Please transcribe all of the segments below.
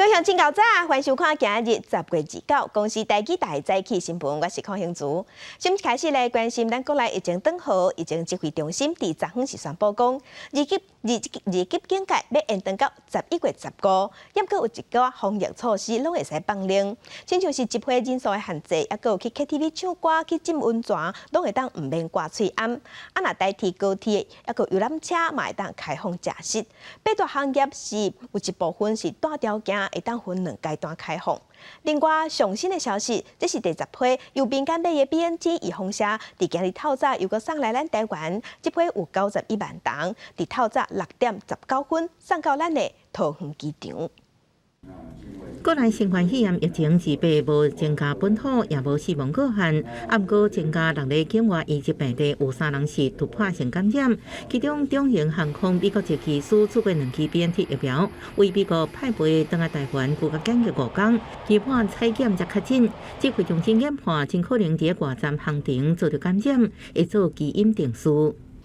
各位鄉親較早，歡迎收看今日10月29公視台語台早起新聞，我是鄺興竹。先開始來關心咱國內疫情斷號，疫情指揮中心佇昨昏是宣布講，二級二級二級警戒欲延長到11月15，猶閣有一寡防疫措施攏會使放寬，親像是集會人數的限制，猶閣有去 KTV 唱歌、去浸溫泉，攏會當毋免掛喙罨。啊，若台鐵、高鐵，猶閣遊覽車嘛會當開放食食。八大行業是有一部分是帶條件，會當分兩階段開放。另外，上新的消息，這是第十批由民間買的 BNT 預防射，佇今日透早又閣送來咱台灣，這批有91萬筒，佇透早6點19分送到咱的桃園機場。國內新冠肺炎疫情28無增加本土，也無死亡個案，啊，毋過增加六个境外移入病例，有三人是突破性感染。其中，長榮航空美國籍機師注過兩劑 BNT 疫苗，為美國派飛轉來台灣，居家檢疫5工，期盼採檢才確診。指揮中心研判，真可能佇外站航程遭著感染，會做基因定序。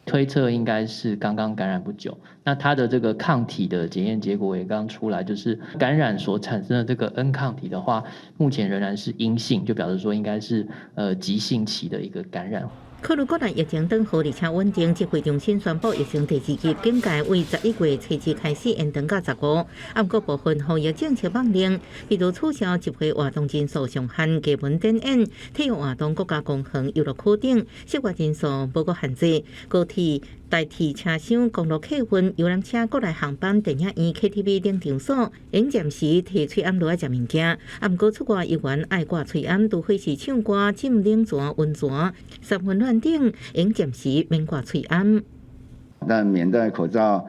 推測應該是剛剛感染不久，那他的這個抗體的檢驗結果也剛出來，就是感染所產生的這個 N 抗體的話，目前仍然是陰性，就表示說應該是急性期的一個感染。考慮國內疫情斷號而且穩定，指揮中心宣布疫情第二級警戒為11月初二開始延長到15。啊，毋過部分防疫政策放寬，比如取消集會活動人數上限、藝文展演、體育活動、國家公園、遊樂區等，室外人數無閣限制。高鐵、台鐵車廂、公路客運、遊覽車、國內航班、電影院、KTV 等場所，應暫時提喙罨落來食物件。啊，毋過出外遊玩愛掛喙罨，除非是唱歌、浸冷泉、溫泉、三溫暖等，應暫時免掛喙罨。但免戴口罩，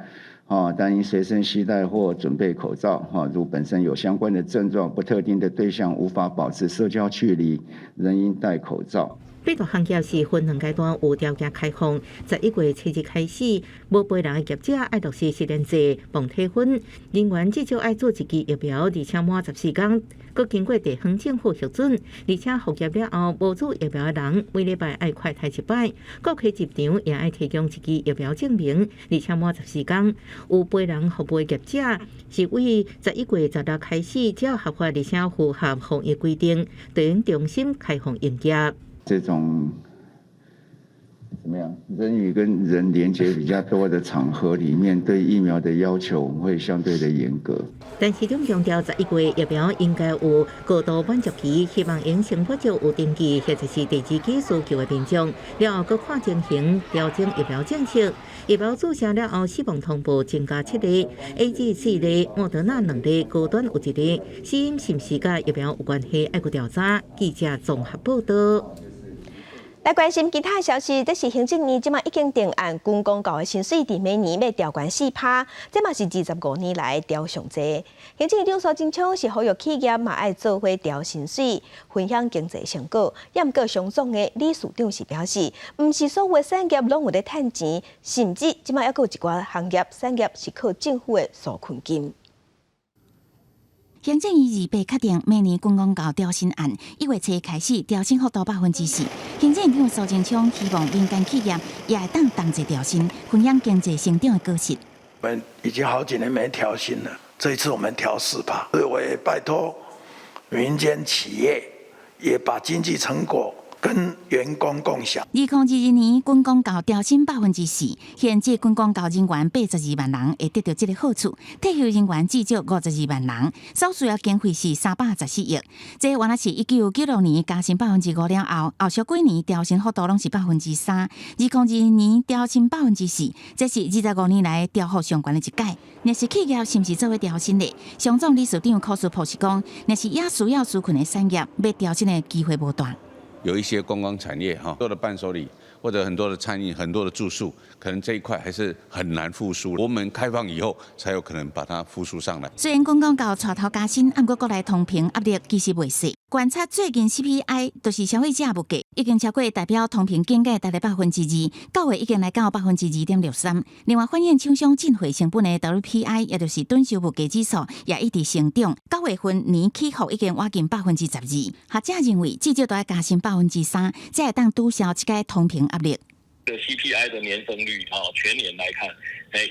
哦，但應隨身攜帶或準備口罩，哈，如本身有相關的症狀，不特定的對象無法保持社交距離，仍應戴口罩。八大行業是分兩階段有條件開放，11月7日開始，無陪人的業者愛落實實聯制，磅體溫，人員至少愛注一劑疫苗，而且滿14工，閣經過地方政府核准，而且復業了後無注疫苗的人，每禮拜愛快篩一擺，顧客入場也愛提供一劑疫苗證明，而且滿14工。有陪人服務的業者是為11月16開始，只要合法而且符合防疫規定，就能重新開放營業。這種怎麼樣？人與跟人連接比較多的場合裡面，對疫苗的要求會相對的嚴格。但市長強調，11月疫苗應該有過渡滿足期，希望用先不少有登記或者是第二劑需求的民眾，了後閣看情形調整疫苗政策。疫苗注射了後，死亡通報增加七例，AZ 四例，莫德納兩例，高端有一例，死因是毋是佮疫苗有關係，愛閣調查。記者綜合報道。來關心其他消息，這是行政院這馬已經定案，軍公教的薪水佇明年欲調懸4趴，這嘛是25年來調上濟。行政院長蘇貞昌是呼籲企業嘛愛做伙調薪水，分享經濟成果。也毋過商總的理事長是表示，毋是所有的產業攏有咧趁錢，甚至這馬猶閣有一寡行業產業是靠政府的紓困金。行政院28確定明年軍公教調薪案，1月初開始調薪幅度4%。行政院長蘇貞昌希望民間企業也會當同齊調薪，分享經濟成長的果實。我們已經好幾年沒調薪了，這一次我們調4趴，所以我也拜託民間企業也把經濟成果跟員工共享。2022年軍公教調薪4%，現職軍公教人員82萬人會得到這個好處，退休人員至少52萬人，所需要經費是314億。這原來是1996年加薪5%了後，後續幾年調薪幅度攏是3%。2022年調薪4%，這是25年來調幅上懸的一屆。若是企業是毋是做伙調薪的？商總理事長柯書博是講，若是也需要紓困的產業，欲調薪的機會無大。有一些觀光產業哈，多的伴手禮或者很多的餐飲、很多的住宿，可能這一塊還是很難復甦。我們開放以後，才有可能把它復甦上來。雖然軍公教帶頭加薪，毋過國內通膨壓力其實袂細。觀察最近 CPI，就是消費者物價已經超過代表通膨警戒，達到2%，9月已經來到2.63%。另外，反映廠商進貨成本的 WPI，也就是躉售物價指數，也一直成長。9月份年起伏已經倚近12%。學者認為，至少都愛加薪3%，才會當抵消這個通膨壓力。的 CPI 的年增率啊，全年來看，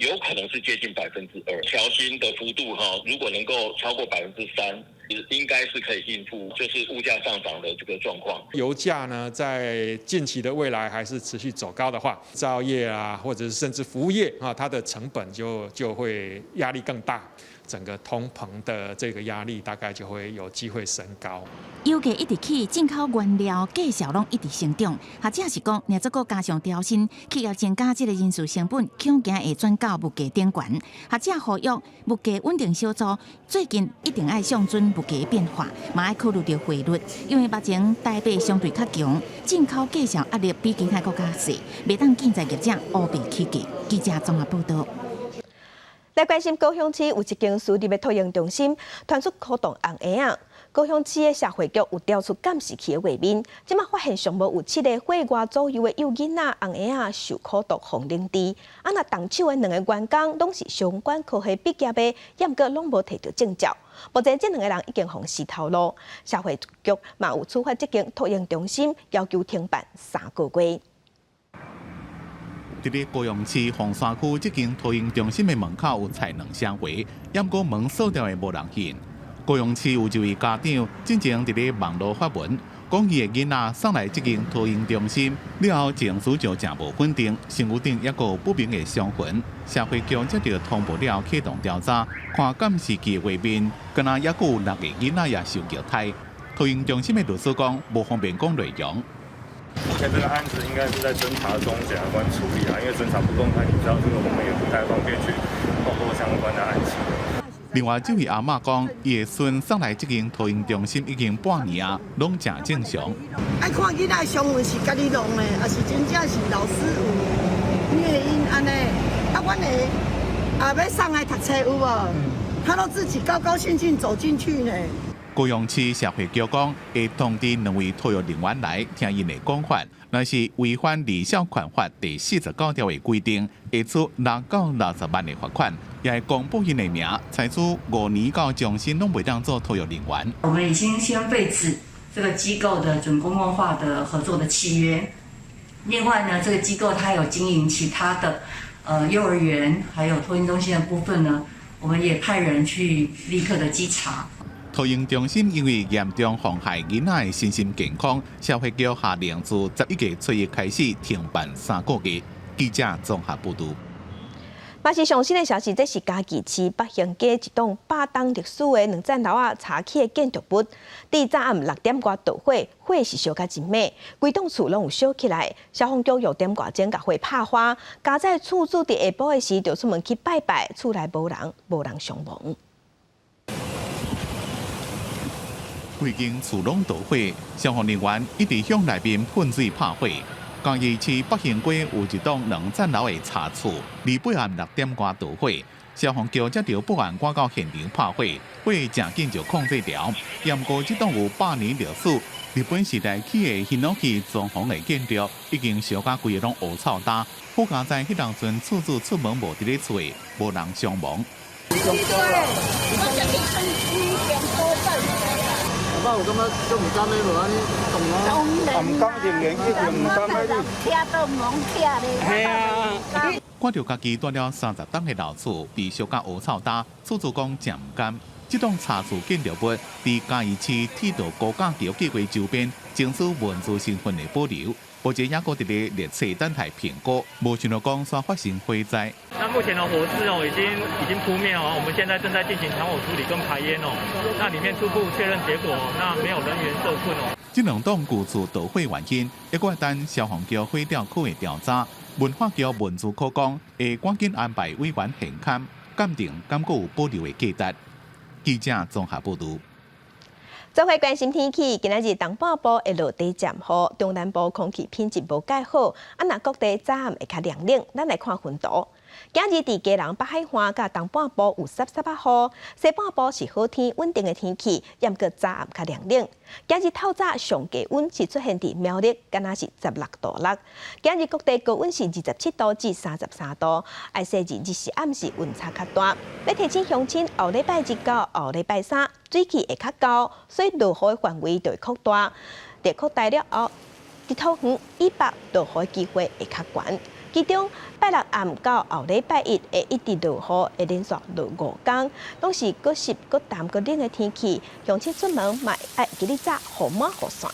有可能是接近2%。調薪的幅度哈，如果能夠超過3%，應該是可以應付，就是物價上漲的這個狀況。油價呢，在近期的未來還是持續走高的話，製造業啊，或者是甚至服務業啊，它的成本就會壓力更大，整個通膨的這個壓力大概就會有機會升高。油價一直起，進口原料價數攏一直成長。學者是講，若再閣加上調薪，企業增加這個人事成本，恐驚會轉到物價頂懸。學者呼籲物價穩定小組最近一定愛上準物價變化，嘛愛考慮著匯率，因為目前台幣相對較強，進口價數壓力比其他國家細，袂當建設業者烏白起價。記者綜合報道。來關心高雄市有一間私立的托嬰中心，傳出苦動紅嬰仔。高雄市的社會局有調出監視器的畫面，這馬發現上無有七个歲外左右的幼囡仔、紅嬰仔受苦毒予冷治。啊，若動手的兩个員工攏是相關科系畢業的，猶閣攏無提著證照。目前這兩个人已經予辭頭路，社會局嘛有處罰這間托嬰中心，要求停辦3個月。佇咧高雄市鳳山區這間托嬰中心的門口有跙兩聲話，猶閣門鎖牢的無人應。高雄市有一位家長進前佇咧網路發文，講伊的囡仔送來這間托嬰中心了後，情緒就誠無穩定，身軀頂猶閣有不明的傷痕。社會局接著通報了後啟動調查，看監視器畫面，敢若猶閣有六個囡仔也受虐待。托嬰中心的律師講，無方便講內容。目前這個案子應該是在偵查中，檢察官處理啊，因為偵查不公開，你知道這個我們也不太方便去透露相關的案情。另外，這位阿嬤講，伊的孫送來這間托嬰中心已經半年啊，攏誠正常。愛看囡仔傷痕是家己弄的，抑是真正是老師有虐嬰按呢？啊，阮的啊欲送來讀冊有無？他都自己高高興興走進去呢。高雄市社會局講，會通知兩位托育人員來聽𪜶的講法，若是違反兒少權法第49條的規定，會處6到60萬的罰款，也會公布𪜶的名，採取5年到終身攏袂當做托育人員。我們已經先廢止這個機構的準公共化的合作的契約。另外呢，這個機構它有經營其他的幼兒園，還有托嬰中心的部分呢，我們也派人去立刻的稽查。托嬰中心因為嚴重妨害囡仔的身心健康，社會局下令自11月初一開始停辦3個月。記者綜合報導。嘛是上新的消息，這是嘉義市北興街一棟百冬歷史的兩層樓仔柴起的建築物，佇昨暗六點外著火，火是燒甲真猛，規棟厝攏有燒起來。消防局六點外鐘共火拍花，佳哉厝主佇下晡的時就出門去拜拜，厝內無人，無人傷亡。規間厝攏著火，消防人員一直向內面噴水拍火。嘉義市北興街有一棟兩層樓的柴厝，28暗六點外著火，消防局接著報案，趕到現場拍火，火誠緊就控制牢。毋過這棟有百年歷史、日本時代起的ヒノキ裝潢的建築，已經燒甲規个攏烏臭焦。好佳哉，彼當陣厝主出門無佇咧厝，無人傷亡。我有感覺足毋甘的，無按呢動啊！毋甘情願，一定毋甘的你。拆都毋通拆咧。嘿啊！看著家己蹛了30冬的老厝被燒甲烏臭焦，厝主講誠毋甘。這棟柴厝建築物佇嘉義市鐵道高架橋計畫周邊，爭取文資身份的保留。目前猶閣佇咧列冊等待評估，無想到講煞發生火災。那目前的火勢哦，已經撲滅哦，我們現在正在進行殘火處理跟排煙哦。那裡面初步確認結果，那沒有人員受困哦。這兩棟舊厝著火原因，猶閣等消防局火調科的調查。文化局文資科講，會趕緊安排委員現勘鑑定，敢閣有保留的價值。記者綜合報導。做伙關心天氣，今仔日東半部會落短暫雨，中南部空氣品質無蓋好，啊，若各地早暗會較涼冷。咱來看雲圖。今日佇基隆北海岸佮東半部有濕濕仔雨，西半部是好天穩定的天氣，毋過早暗較涼冷。今日透早上低溫是出現佇苗栗，敢若是16.6度。今日各地高溫是27度至33度，愛說日日時暗時溫差較大。欲提醒鄉親，後禮拜日到後禮拜三水汽會較厚，所以落雨的範圍就會擴大。擴大了後，佇桃園以北落雨機會會較懸。其中拜六暗到後禮拜一會一直落雨，會連續落五工，攏是閣濕閣澹閣冷的天氣，鄉親出門嘛愛記得紮予滿雨傘。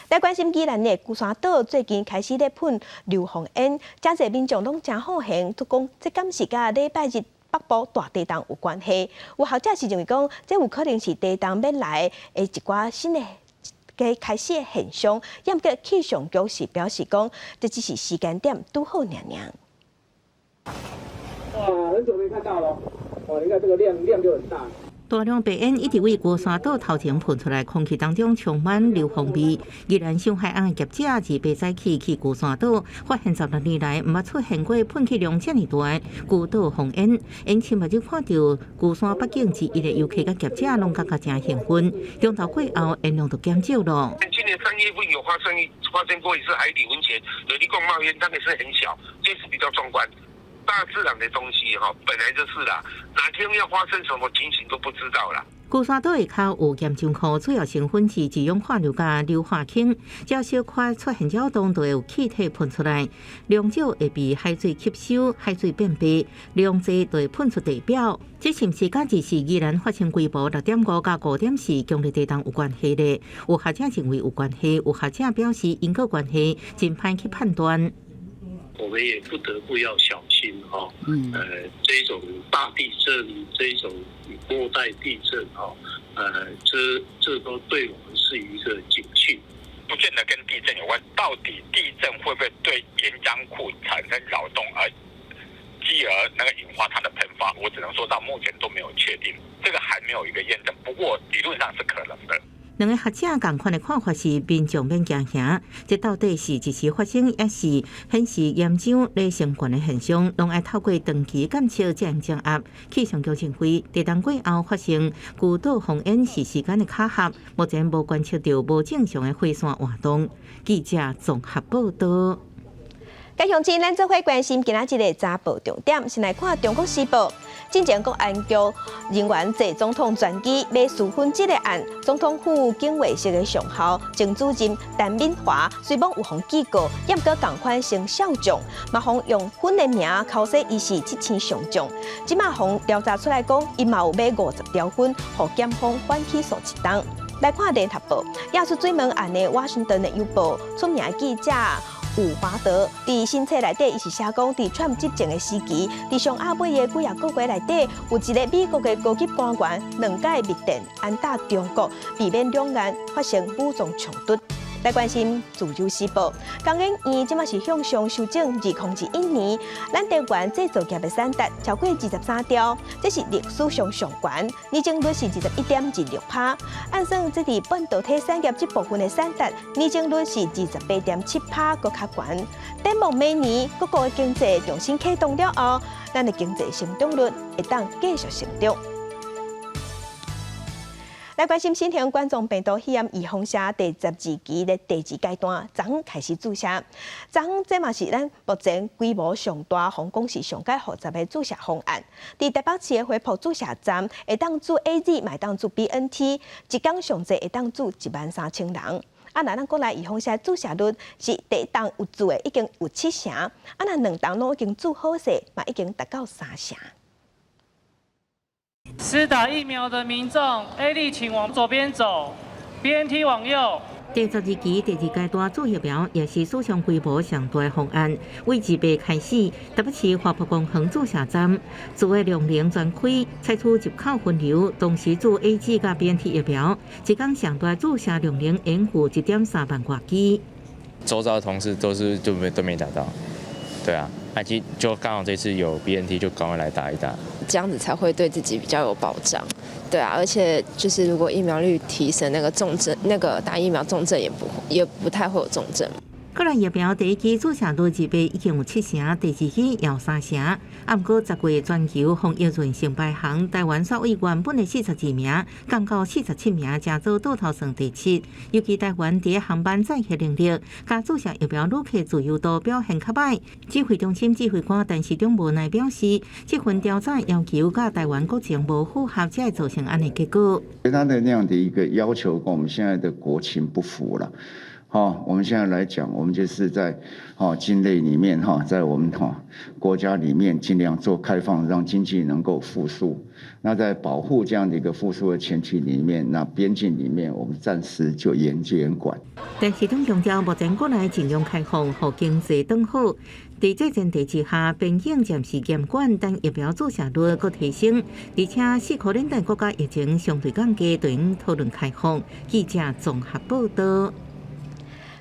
來關心宜蘭的龜山島最近開始咧噴硫磺煙，誠濟民眾攏誠好奇，都講這敢是佮禮拜日北部大地動有關係？有學者是認為講，這有可能是地動欲來的一寡新的嘅開始的現象。毋過氣象局是表示講，這只是時間點拄好爾爾。哇，很久沒看到了，哦，你看這個量量就很大。大量白煙一直對龜山島頭前噴出來，空氣當中充滿硫磺味。宜蘭上海岸的業者自八早起去龜山島，發現16年來毋捌出現過噴氣量遮爾大龜島紅煙。𪜶尋日就看著龜山八景之一的遊客佮業者攏感覺誠興奮。中晝過後，煙量就減少了。今年3月份有發生過一次海底溫泉，有一個冒煙，但是很小，這次比較壯觀。大自然的東西哈，本來就是啦，哪天要發生什麼情形都不知道啦。龜山島下跤有嚴重苦，主要成分是二氧化硫佮硫化氫，只要小可出現擾動，就會有氣體噴出來，量少會被海水吸收，海水變白，量濟就會噴出地表。這是毋是佮這是宜蘭發生規模6.5到5.4強烈地動有關係咧？有學者認為有關係，有學者表示因果關係真歹去判斷。我們也不得不要小心哈，這種大地震，這種末代地震哈，這都對我們是一個警訊。不見得跟地震有關，到底地震會不會對岩漿庫產生擾動，而繼而那個引發它的噴發？我只能說到目前都沒有確定，這個還沒有一個驗證。不過理論上是可能的。兩个學者仝款的看法是，民眾免驚嚇，這到底是一時發生，抑是顯示岩漿咧升懸的現象，攏愛透過長期監測才會掌握。氣象局認為，地動過後發生龜島紅煙是時間的巧合，目前無觀測著無正常的火山活動。記者綜合報道。各位鄉親，咱做伙關心今仔日的早報重點，先來看《中國時報》。進前國安局人員坐總統專機買四分這个案，總統府警衛室的上校前主任陳敏華雖罔有予記過，毋過仝款升少將，嘛予用粉的名剾洗伊是七星上將。這馬予調查出來講，伊嘛有買50條粉，予檢方反起訴一冬。來看《聯合報》，亞出水門案的華盛頓的郵報出名記者伍華德佇新冊內底，伊是寫講，佇川普執政的時期，佇上亞尾的幾仔個月內底，有一个美國的高級官員兩擺密電安打中國，避免兩岸發生武裝衝突。來關心《自由時報》，工研院這馬是向上修正2021年，咱台灣製造業的產值超過23兆，這是歷史上上懸，年增率是21.26%。按算這佇半導體產業這部分的產值，年增率是28.7%，閣較懸。展望明年各國的經濟重新啟動了後，咱的經濟成長率會當繼續成長。來關心新型冠狀病毒肺炎預防射第12期的第二階段，昨昏開始注射。昨昏這嘛是咱目前規模上大、防講是上蓋複雜的注射方案。佇台北市的花圃注射站，會當注 AZ，嘛會當注 BNT，一工上濟會當注13,000人。啊，若咱國內預防射注射率是第一筒有注的已經有七成，啊，若兩筒攏已經注好勢，嘛已經達到三成。施打疫苗的民眾，AZ 請往左邊走，BNT 往右。第12期第二階段注疫苗也是史上規模上大的方案，為2八開始，台北市華埔公園注射站，注的量能全開，採取入口分流，同時注 AZ 佮 BNT 疫苗，一工上大注射量能應付1.3萬外劑。周遭的同事都是就沒都沒打到，對啊，那其實就剛好這次有 BNT 就趕快來打一打，這樣子才會對自己比較有保障。對啊，而且就是如果疫苗率提升，那個重症那個打疫苗重症也不太會有重症。國內疫苗第一劑注射率二倍已經有七成，第二劑有三成。啊，毋過10月全球防疫韌性排行，台灣煞位原本的42名，降到47名，成做倒頭算第七。尤其台灣佇航班載客能力，佮注射疫苗旅客自由度表現較䆀。指揮中心指揮官陳時中無奈表示，這份調查要求佮台灣國情無符合，才會造成按呢結果。他的那樣的一個要求，跟我們現在的國情不符了。好，我們現在來講，我們就是在境內裡面哈，在我們國家裡面盡量做開放，讓經濟能夠復甦。那在保護這樣的一個復甦的前提裡面，那邊境裡面我們暫時就嚴監管。陳時中強調，目前國內盡量開放，予經濟轉好。佇這前提之下，邊境暫時嚴管，等疫苗注射率閣提升，而且四可能等國家疫情相對降低，就用討論開放。記者綜合報道。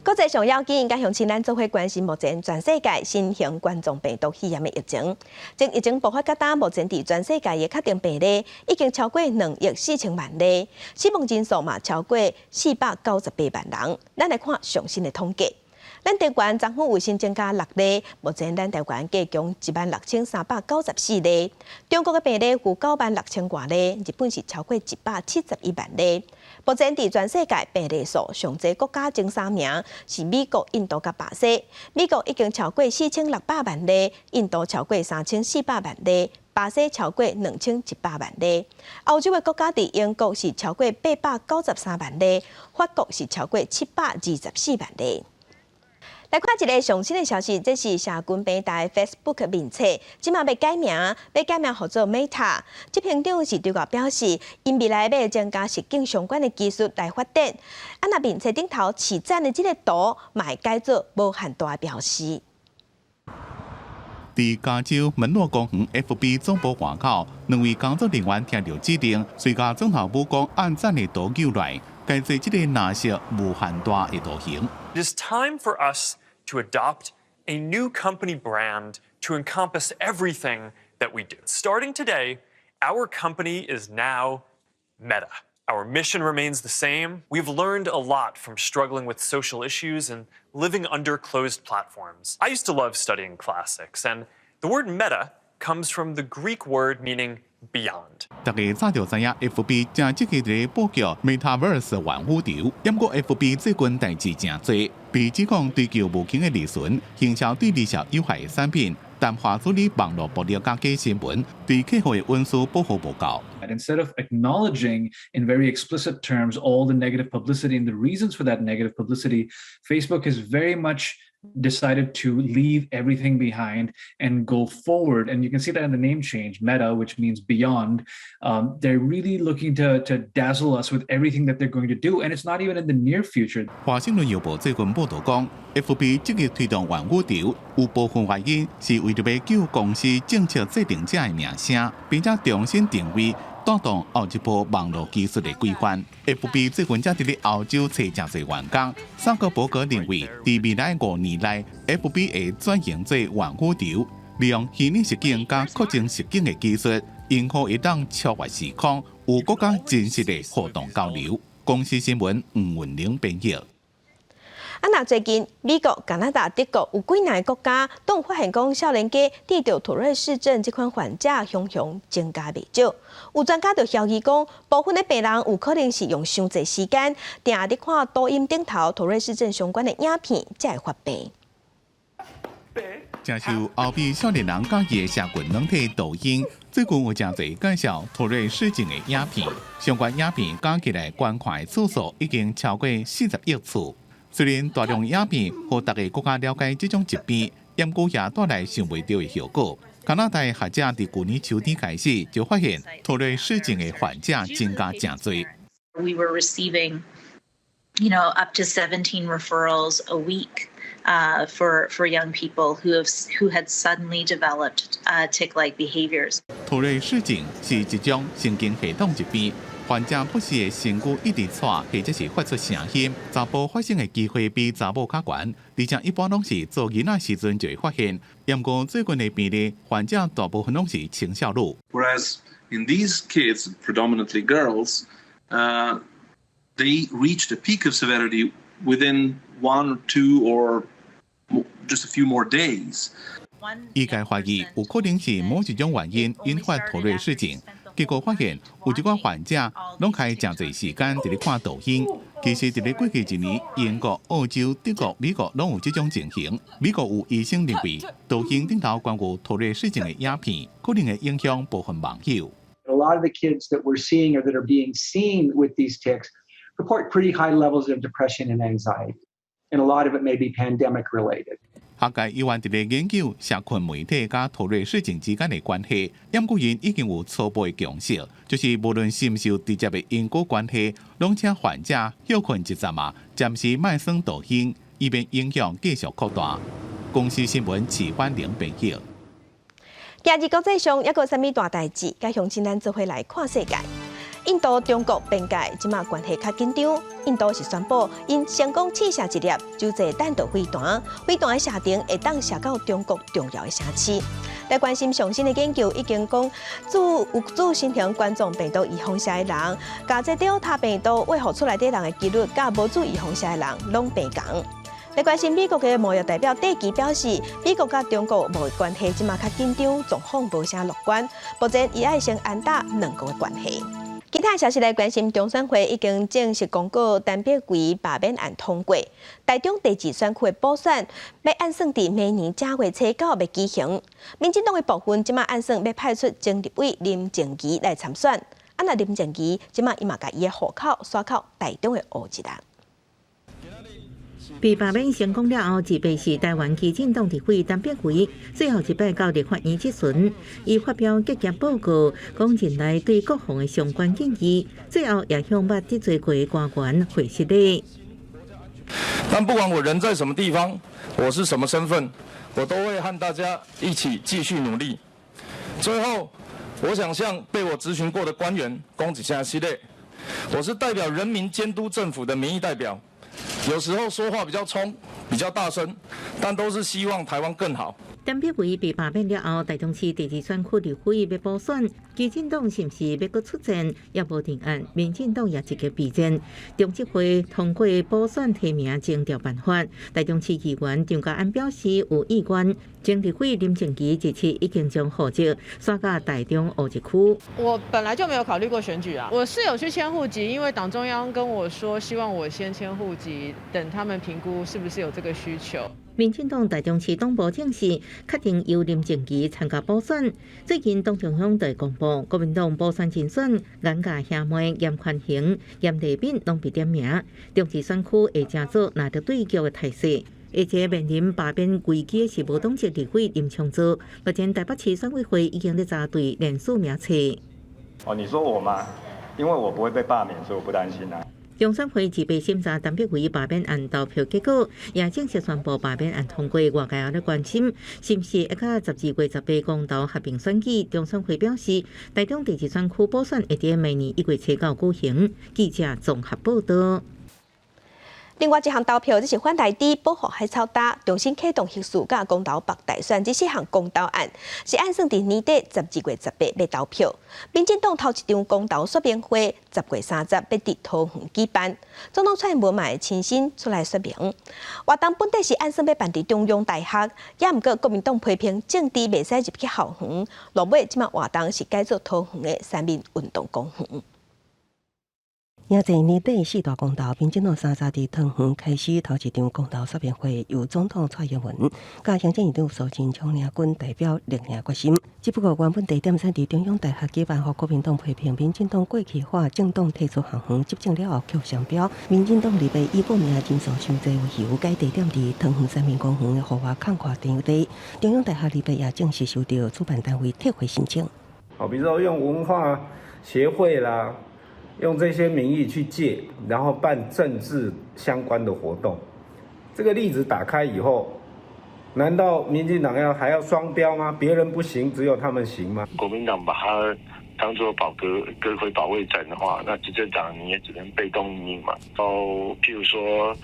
國際上要緊，佮鄉親咱做伙關心目前全世界新型冠狀病毒肺炎的疫情。從疫情爆發到今，目前佇全世界的確診病例已經超過2億4千萬例，死亡人數嘛超過498萬人。咱來看上新的統計，咱台灣昨昏有新增加六例，目前咱台灣計共16,394例。中國的病例有9萬6千外例，日本是超過171萬例。目前佇全世界病例數上濟國家前三名是美國、印度佮巴西。美國已經超過4600萬例，印度超過3400萬例，巴西超過2100萬例。歐洲的國家佇英國是超過893萬例，法國是超過724萬例。來看一个上新的消息，這是社群平台 Facebook 面冊，這馬欲改名，欲改名號做 Meta。執行長是對外表示，𪜶未來欲增加實境相關的技術來發展。啊，若面冊頂頭起讚的這个圖，嘛會改做無限大標示。佇加州門諾公園 FB 總部外口，兩位工作人員聽著指令，隨共總頭母講按讚的圖扭來，改做這个藍色無限大的圖形。 It is time for us to adopt a new company brand to encompass everything that we do. Starting today, our company is now Meta. Our mission remains the same. We've learned a lot from struggling with social issues and living under closed platforms. I used to love studying classics, and the word meta comes from the Greek word meaning beyond. 大家早就知影，FB 正積極佇布局 Metaverse 元宇宙。毋過 FB 最近代誌誠濟，被指控追求無窮的利潤，行銷對利息有害的產品，淡化處理網路暴力佮假新聞，對客戶的隱私保護無夠。 Instead of acknowledging in very explicit terms all the negative publicity and the reasons for that negative publicity, Facebook has very much decided to leave everything behind and go forward. And you can see that in the name change, Meta, which means beyond. They're really looking to dazzle us with everything that they're going to do. And it's not even in the near future. 華盛頓郵報最近報道講，FB 積極推動元宇宙，有部分原因是為著欲救公司政策制定者的名聲，並且重新定位，帶動後一波網路技術的規範。FB 最近才佇咧歐洲揣誠濟員工。薩克伯格認為，佇未來5年內，FB 會轉型做元宇宙，利用虛擬實境佮擴增實境的技術，用戶會當超越時空，有閣較真實的互動交流。公視新聞吳文玲編譯。啊，若最近美國、加拿大、德國有幾若个國家都有發現講，少年家得著妥瑞氏症這款患者雄雄增加袂少。有專家就懷疑講，部分的病人有可能是用傷濟時間，定佇看抖音頂頭妥瑞氏症相關的影片，才會發病。誠受後輩少年人佮意的社群軟體抖音，最近有誠濟介紹妥瑞氏症的影片，相關影片加起來觀看的次數已經超過40億次。雖然大量影片予大家閣較了解這種疾病，毋過也帶來想袂著的後果。加拿大學者佇舊年秋天開始就發現妥瑞氏症的患者增加誠濟。 We were receiving up to 17 referrals a week for young people who had suddenly developed tic-like behaviors. 妥瑞氏症是一種神經系統疾病，患者不時會身軀一直掣，或者是發出聲音。查埔發生的機會比查某較懸，而且一般攏是做囡仔時陣就會發現。毋過最近的病例，患者大部分攏是青少女。 Whereas in these kids, predominantly girls, they reach the peak of severity within 1, 2, or just a few more days. 醫界懷疑有可能是某一種原因引發妥瑞氏症，結果發現有一寡患者攏開誠濟時間佇咧看抖音。其實佇咧過去一年，英國、澳洲、德國、美國攏有這種情形。美國有醫生認為，抖音頂頭關於妥瑞氏症的影片，可能會影響部分網友。 A lot of the kids that we're seeing or that are being seen with these tics report pretty high levels of depression and anxiety, and a lot of it may be pandemic related. 學界猶原佇咧研究社群媒體佮妥瑞氏症之間的關係，毋過𪜶已經有初步的共識，就是無論是毋是有直接的因果關係，攏請患者歇睏一陣仔，暫時莫耍抖音，以免影響繼續擴大。公視新聞齊婉玲編譯。今日國際上猶閣有啥物大代誌？佮鄉親咱做伙來看世界。印度、中國邊界這馬關係較緊張。印度是宣布，𪜶成功試射一粒洲際彈道飛彈，飛彈的射程會當射到中國重要的城市。來關心上新的研究已經講，注有注新型冠狀病毒預防射的人，佮這德爾塔病毒餵予出來的人的幾率，佮無注預防射的人攏袂仝。來關心美國的貿易代表戴琪表示，美國佮中國貿易關係這馬較緊張，狀況無啥樂觀。目前伊愛先安搭兩國的關係。其他消息來關心，中選會已經正式公告陳柏惟罷免案通過。台中第二選區的補選欲按算佇明年正月初九欲舉行。民進黨的部分這馬按算欲派出前立委林靜儀來參選。啊，若林靜儀這馬伊嘛共伊的戶口徙到台中的戶籍啦。被罷免成功了後，自白是台灣基進黨立委陳柏惟最後一擺到立法院質詢，伊發表結業報告，講任內對國防的相關建議，最後也向捌得罪過的官員回失禮。但不管我人在什麼地方，我是什麼身份，我都會和大家一起繼續努力。最後，我想向被我質詢過的官員講一聲失禮，我是代表人民監督政府的民意代表。有時候說話比較衝，比較大聲，但都是希望台灣更好。陳柏惟被罷免了後，台中市第二選區立委欲補選，基進黨是毋是欲閣出戰，猶無定案。民進黨也積極備戰。中執會通過補選提名徵調辦法，台中市議員張家安表示有意願。前立委林靜儀這次已經將戶籍徙到台中烏日區。我本來就沒有考慮過選舉啊，我是有去遷戶籍，因為黨中央跟我說希望我先遷戶籍，等他們評估是不是有這個需求。民進黨台中市黨部正式確定由林靜儀參加補選。最近黨中央就公布國民黨補選人選，顏家兄妹嚴寬恒、嚴麗敏攏被點名，中二選區會成做難得對決的態勢。而且面臨罷免危機的是無黨籍立委林昶佐，目前台北市選委會已經咧查對連署名冊。哦，你說我嗎？因為我不會被罷免，所以我不擔心啊。中選會自備審查陳柏惟罷免案投票結果，也正式宣布罷免案通過。外界也咧關心，是毋是會佮12月18公投合併選舉？中選會表示，台中第二選區補選會佇明年1月初九舉行。記者綜合報道。另外一項投票，這是反台豬保護海草礁，重新啟動核四佮公投北大選這四項公投案，是按算佇年底12月18欲投票。民進黨頭一場公投說明會10月30欲佇桃園舉辦，總統蔡英文嘛會親身出來說明。活動本底是按算欲辦佇中央大學，也毋過國民黨批評政治袂使入去校園，落尾這馬活動是改做桃園的三民運動公園。贏在年底四大公投，民進黨30佇桃園開始頭一場公投說明會，由總統蔡英文佮行政院長蘇貞昌領軍代表力定決心。只不過原本地點選佇中央大學舉辦，予國民黨批評民進黨過去化政黨退出校園執政了後抾雙標。民進黨立委以報名人數傷濟為由，改地點佇桃園三民公園的戶外空闊場地。中央大學立委也正式收到主辦單位撤回申請。好，比如說用文化協會啦。用這些名義去借，然後辦政治相關的活動。這個例子打開以後，難道民進黨要還要雙標嗎？別人不行，只有他們行嗎？國民黨把它當做保閣閣揆保衛戰的話，那執政黨你也只能被動因應嘛。哦，譬如說，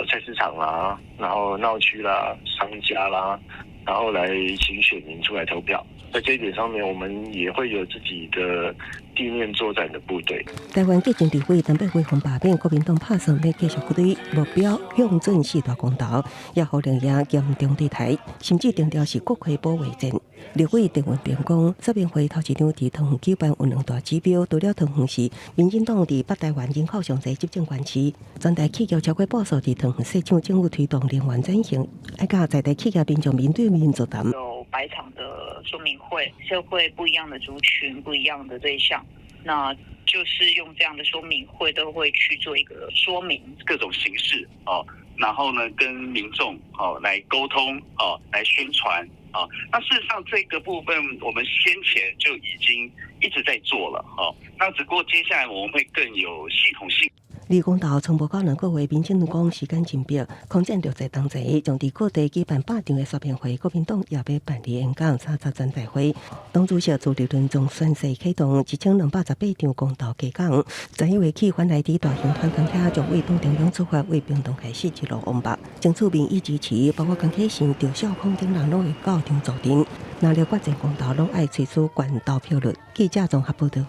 菜市場啦，然後鬧區啦，商家啦，然後來請選民出來投票。在這一點上面，我們也會有自己的地面作戰的部隊。台灣激進立委陳柏惟予罷免，國民黨拍算欲繼續鼓吹目標向準四大公投，也予綠營嚴重對台，甚至強調是國會保衛戰。立委鄭運鵬講，說明會頭一場佇桃園舉辦有兩大指標，除了桃園市，民進黨佇北台灣人口上濟執政縣市，全台企業超過半數佇桃園設廠，政府推動能源轉型，愛佮在地企業民眾面對面座談。有百場的說明會，社會不一樣的族群，不一樣的對象，那就是用這樣的說明會都會去做一個說明，各種形式哦，然後呢跟民眾哦來溝通哦，來宣傳哦。那事實上這個部分我們先前就已經一直在做了哦，那只不過接下來我們會更有系統性。離公投賰無夠兩個月，民進黨講時間緊迫，空戰著在同齊，將佇各地舉辦100場的說明會，國民黨也欲辦理演講、30全代會。黨主席朱立倫將宣誓啟動1288場公投加講。11月起，反來佇大興團團遐將為黨中央出發，為屏東開始一路往北，爭取民意支持，包括江啟臣、趙少康等人攏會到場助陣。若著決戰公投，攏愛催出懸投票率。記者綜合報導。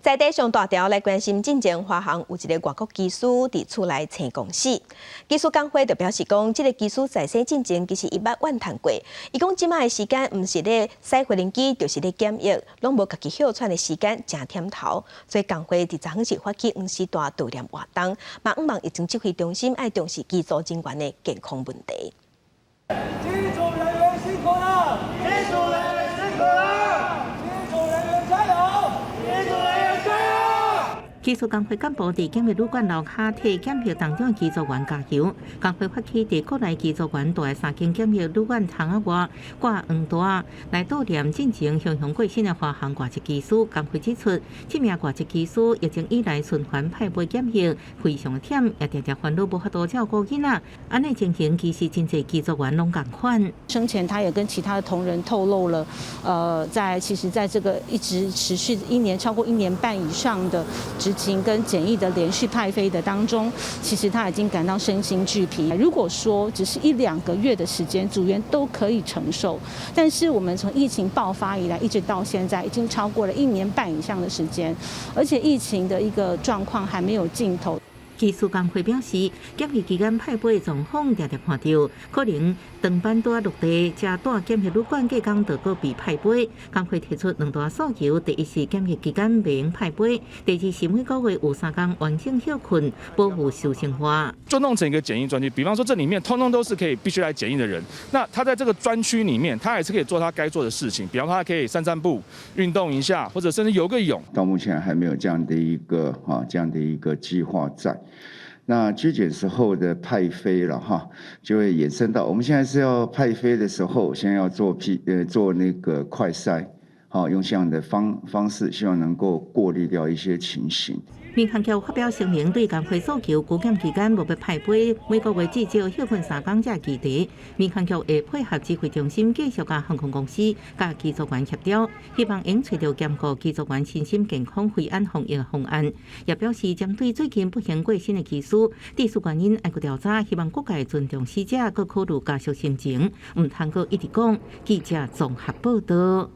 在地上大條來關心，進前華航有一个外國機師佇厝內生戇死。機師工會就表示講，這个機師在生進前其實伊捌怨嘆過。伊講這擺的時間毋是咧駛飛行機，就是咧檢疫，攏無家己歇喘的時間，誠忝頭。所以工會佇昨昏是發起黃絲帶悼念活動，嘛向望疫情指揮中心愛重視機組人員的健康問題。機組人員辛苦了，機組人員辛苦了，機組人員加油，機組人員加油。機師工會幹部佇檢疫旅館樓跤替檢疫當中的機組員加油。工會發起佇國內機組員蹛的三間檢疫旅館窗仔外掛黃帶，來悼念進前雄雄過身的華航外籍機師。工會指出，這名外籍機師疫情以來循環派飛檢疫，非常忝，也定定煩惱無法度照顧囡仔。按呢情形，其實真濟機組員攏仝款。生前他也跟其他的同仁透露了，在其實在這個一直持續一年超過一年半以上的執勤跟檢疫的連續派飛的當中，其實他已經感到身心俱疲。如果說只是一兩個月的時間，組員都可以承受，但是我們從疫情爆發以來，一直到現在，已經超過了一年半以上的時間，而且疫情的一個狀況還沒有盡頭。機師工會表示，檢疫期間派飛的狀況定定看著，可能長班拄仔落地，才蹛檢疫旅館隔工就閣被派飛。工會提出兩大訴求：第一是檢疫期間袂用派飛；第二是每個月有3工完整歇睏，保護私生活。就弄成一個檢疫專區，比方說這裡面通通都是可以必須來檢疫的人，那他在這個專區裡面，他還是可以做他該做的事情，比方說他可以散散步、運動一下，或者甚至游個泳。到目前還沒有這樣的一個哈這樣的一個計劃在。那居檢時候的派飛了哈，就會衍生到我們現在是要派飛的時候，先要做 P 做那個快篩，好用這樣的方式，希望能夠過濾掉一些情形。民航局發表聲明，對工會訴求，居檢期間無欲派飛，每個月至少歇睏3工這議題。民航局會配合指揮中心，繼續佮航空公司、佮機組員協調，希望會揣著兼顧機組員身心健康、飛安防疫的方案。也表示針對最近不幸過身的機師，致死原因愛閣調查，希望各界尊重死者，閣考慮家屬心情，毋通閣一直講。記者綜合報導。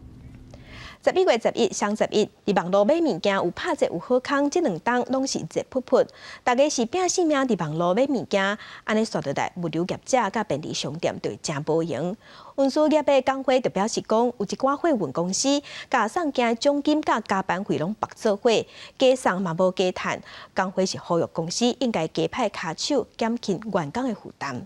11月11，雙十一，佇網路買物件有拍折有好康，這兩冬攏是熱噗噗。大家是拼性命佇網路買物件，按呢煞落來，物流業者佮便利商店就會誠無閒。運輸業的工會就表示講，有一寡貨運公司，共送件獎金佮加班費攏縛做伙，加送嘛無加趁。工會是呼籲公司應該加派跤手，減輕員工的負擔。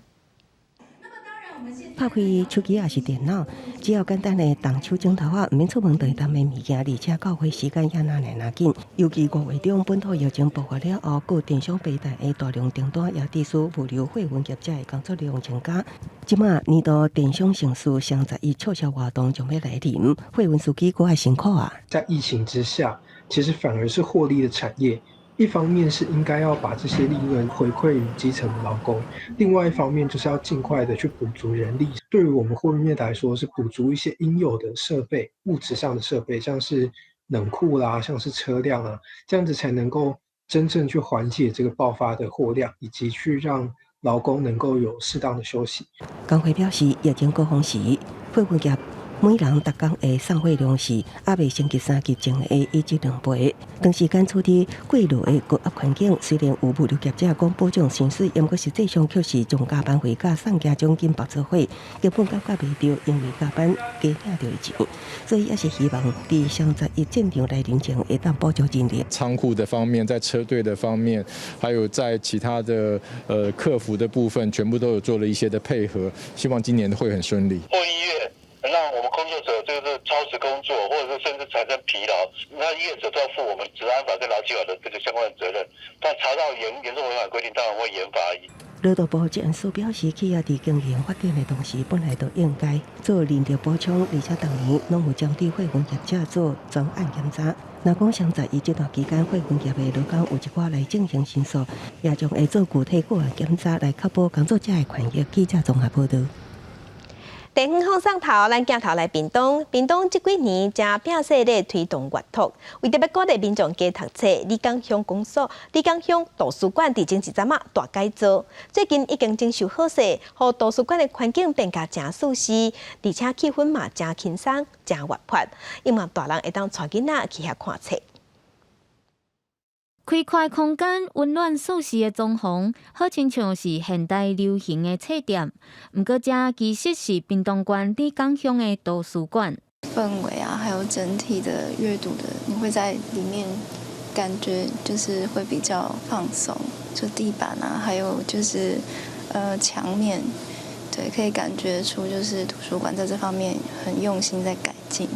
拍開手機抑是電腦，只要簡單的動手指頭仔，毋免出門就會當買物件，而且到貨時間也若來若緊。尤其5月中本土疫情爆發了後，各電商平台的大量訂單也致使物流貨運業者的工作量增加。這馬年度電商盛事雙十一促銷活動將欲來臨，貨運司機閣愛辛苦啊！在疫情之下，其實反而是獲利的產業。一方面是應該要把這些利潤回饋於基層的勞工，另外一方面就是要盡快的去補足人力。對於我們貨運業來說，是補足一些應有的設備、物質上的設備，像是冷庫啦，像是車輛啊，這樣子才能夠真正去緩解這個爆發的貨量，以及去讓勞工能夠有適當的休息。工會表示，疫情高峰時，貨運業每人逐工的送貨量是猶未升級三級前的一至兩倍。長時間處佇過熱的高壓環境，雖然有物流業者講保障薪水，毋過實際上卻是將加班費佮送件獎金縛做伙，根本感覺袂著，因為加班加領著的錢，所以也是希望佇雙十一戰場來臨前會當補足人力。倉庫的方面，在車隊的方面，還有在其他的客服的部分，全部都有做了一些的配合，希望今年會很順利。讓我們工作者就是超時工作，或者是甚至產生疲勞，那業者都要負我們職安法跟勞基法的這個相關的責任。但查到嚴重違反規定，當然會嚴罰。勞動部職安署表示，企業佇經營發展的同時，本來就應該做人力補充，而且逐年攏有針對貨運業者做專案檢查。若講雙十一這段期間，貨運業的勞工有一寡來進行申訴，也將會做具體個案檢查，來確保工作者的權益。記者綜合報導。地方放送頭，咱鏡頭來屏東。屏東這幾年誠拼勢咧推動閱讀，為著欲鼓勵民眾加讀冊，里港鄉公所、里港鄉圖書館佇前一陣仔大改造，最近已經整修好勢，予圖書館的環境變甲誠舒適，而且氣氛嘛誠輕鬆、誠活潑，希望大人會當帶囡仔去遐看冊。開闊空間、溫暖舒適的裝潢，好親像是現代流行的冊店。毋過，這其實是屏東縣里港鄉的圖書館。氛圍啊，還有整體的閱讀的，你會在裡面感覺就是會比較放鬆。就地板啊，還有就是牆面，對，可以感覺出就是圖書館在這方面很用心在改進。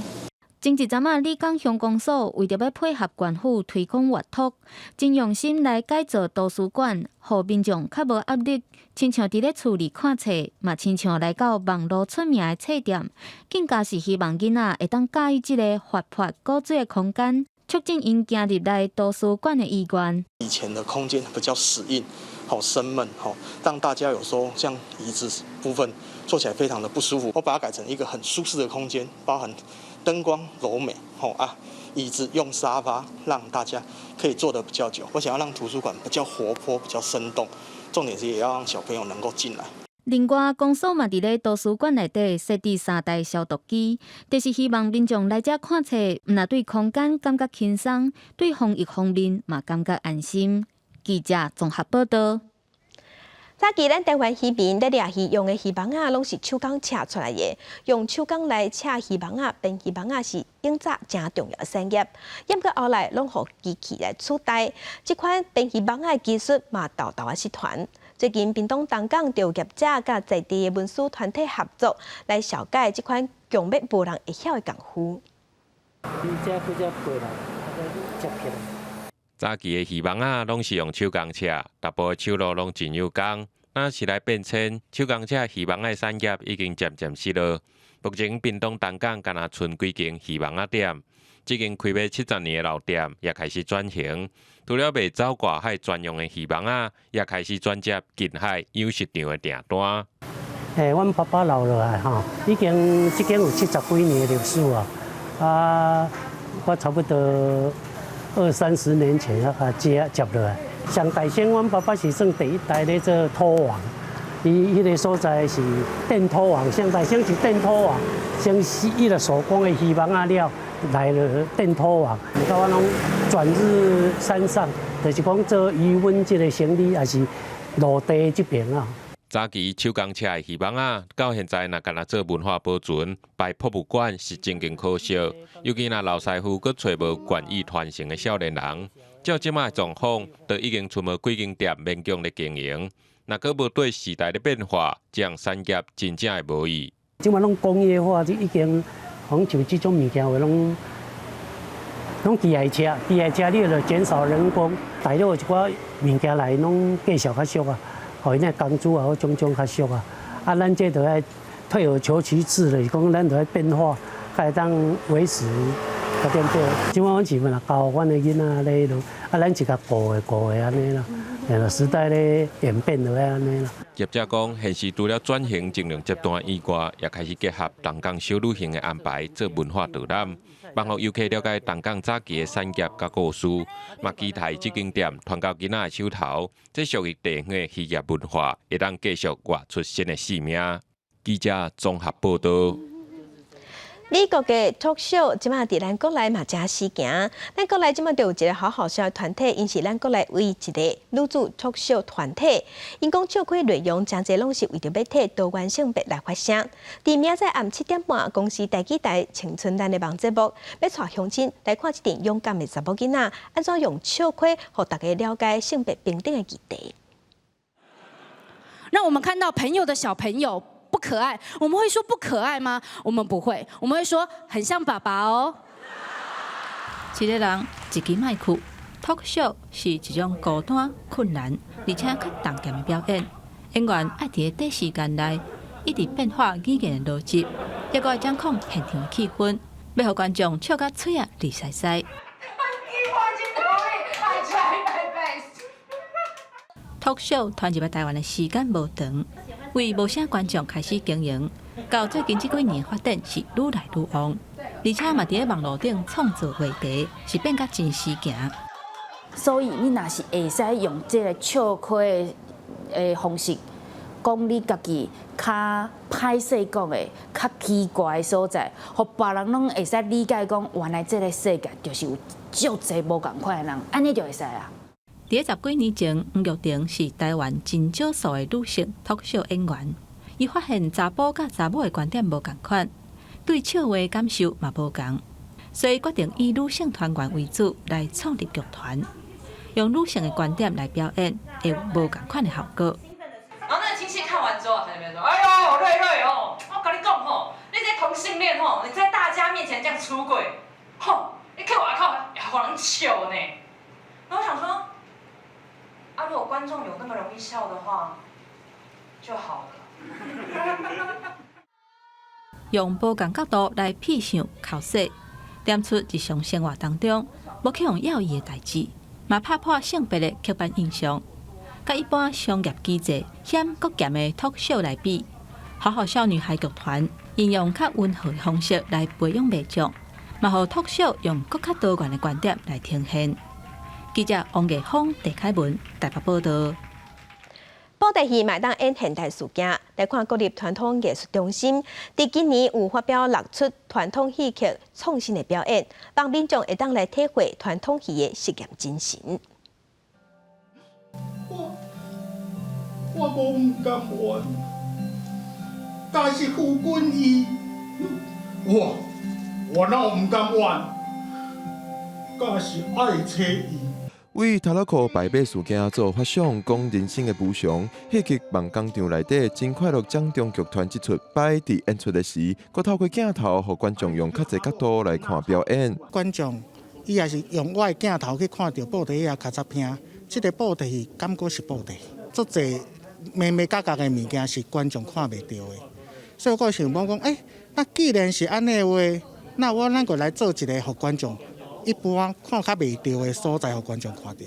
前一陣仔，里港鄉公所為著欲配合縣府推廣閱讀，真用心來改造圖書館，予民眾較無壓力，親像佇咧厝裡看冊，嘛親像來到網路出名的冊店，更加是希望囡仔會當佮意這个活潑古錐的空間，促進𪜶行入來圖書館的意願。以前的空間比較死硬，好生悶，好讓大家有時候像椅子部分坐起來非常的不舒服。我把它改成一個很舒適的空間，包含燈光柔美，吼啊，椅子用沙發，讓大家可以坐得比較久。我想要讓圖書館比較活潑、比較生動，重點是也要讓小朋友能夠進來。另外，公所嘛佇咧圖書館內底設置三台消毒機，就是希望民眾來遮看冊，毋但對空間感覺輕鬆，對防疫方面嘛感覺安心。記者綜合報導。早期咱台灣漁民咧掠魚用的漁網仔，攏是手工車出來的。用手工來車漁網仔、編漁網仔是永早誠重要的產業。毋過後來攏予機器來取代，這款編漁網仔的技術嘛，沓沓仔失傳。最近屏東東港就有業者佮在地的文書團體合作，來紹介這款強欲無人會曉的功夫。早期的漁網仔攏是用手工車，逐步的手路攏真有工。若時代變遷，手工車漁網仔的產業已經漸漸式落。目前屏東東港干焦賰幾間漁網仔店，這間開欲70年的老店也開始轉型，除了賣走掛海專用的漁網仔，也開始轉接近海養殖場的訂單。阮爸爸留落來吼，已經這間有70幾年的歷史啊。啊，我差不多二三十年前啊接落來。上大先，阮爸爸是算第一代咧做拖網，伊彼个所在是電拖網，上大先是電拖網，先是伊個手工的漁網仔了，來了電拖網，到我攏轉入山上，就是講做漁塭這个生意，也是陸地這邊啊。早期手工車的漁網仔，到現在若干焦做文化保存、擺博物館是真經可惜。尤其若老師傅閣揣無願意傳承的少年人，照這擺狀況，都已經賰無幾間店勉強咧經營。若閣無綴時代的變化，這項產業真正會無去。這擺攏工業化，這已經講像這種物件話，攏機械車，機械車你就減少人工，大陸一寡物件來攏價數較俗啊。予𪜶工資也好，種種較俗啊！啊，咱這就愛退而求其次，就是講咱就愛變化，才會當維持對不對？這擺阮是嘛教阮的囡仔咧落，啊，咱是共顧的顧的按呢啦，時代咧演變就愛按呢啦。業者講，現時除了轉型盡量接單以外，也開始結合東港小旅行的安排做文化導覽，幫予遊客了解東港早期的產業佮故事，嘛期待這間店傳到囡仔的手頭，這屬於地方的漁業文化，會當繼續活出新的生命。記者綜合報道。美國的 talk show 這馬佇咱國內嘛誠時行，咱國內這馬就有一个好好笑的團體，𪜶是咱國內唯一一个女子 talk show 團體。𪜶講笑詼內容誠濟攏是為著欲替多元性別來發聲。佇明仔載暗7點半，公視台語台青春咱的夢節目，欲帶鄉親來看這陣勇敢的查某囡仔，按怎用笑詼予大家了解性別平等的議題。讓我們看到朋友的小朋友不可愛，我們會說不可愛嗎？我們不會，我們會說很像爸爸哦。一个人一支麥克，talk show 是一種孤單、困難，而且較重劍的表演。演員愛佇短時間內一直變化語言的邏輯，猶閣愛掌控現場的氣氛，欲予觀眾笑甲喙仔離塞塞。 I try my best. Talk show 傳入來台灣的時間無長，為無啥觀眾開始經營，到最近這幾年發展是愈來愈旺，而且嘛佇咧網路頂創造話題，是變甲真時行。所以你若是會使用這个笑詼的方式，講你家己較歹勢講的、較奇怪的所在，予別人攏會使理解講，原來這个世界就是有足濟無仝款的人，按呢就會使啊。佇咧十幾年前，黃玉婷是台灣真少數的女性 talk show 演員。伊發現查埔佮查某的觀點無仝款，對笑話感受嘛無仝，所以決定以女性團員為主來創立劇團，用女性的觀點來表演，會有無仝款的效果。然後那個親戚看完之後，他就說：“哎喲，瑞瑞哦，我共你講吼，你這同性戀吼，你在大家面前這樣出櫃，吼，你去外口予人笑呢。”然後我想說，啊，如果觀眾有那麼容易笑的話，就好了。用無仝角度來瞥想、剾洗，點出日常生活當中無去予要意的代誌，嘛拍破性別的刻板印象。佮一般商業機制險閣鹹的 talk show 來比，好好笑女孩劇團應用較溫和的方式來培養民眾，嘛予 talk show 用閣較多元的觀點來呈現。記者王藝峰、鄭凱文台北報道。布袋戲嘛會當演現代事件，來看國立傳統藝術中心，佇今年有發表六齣傳統戲曲創新的表演，讓民眾會當來體會傳統戲的實驗精神。我我無毋甘願，但是夫君伊，我我哪有毋甘願？敢是愛妻伊。為頭路箍敗馬事件做發想，講人生的無常。戲劇夢工場內底真快樂掌中劇團這齣擺佇演出的時，閣透過鏡頭，予觀眾用較濟角度來看表演。觀眾伊也是用我的鏡頭去看著布袋戲尻脊骿，這个布袋戲敢閣是布袋戲，足濟眉眉角角的物件是觀眾看袂著的，所以我想講講，欸，那既然是按呢話，那我咱閣來做一个予觀眾一般看較袂著的所在，予觀眾看著。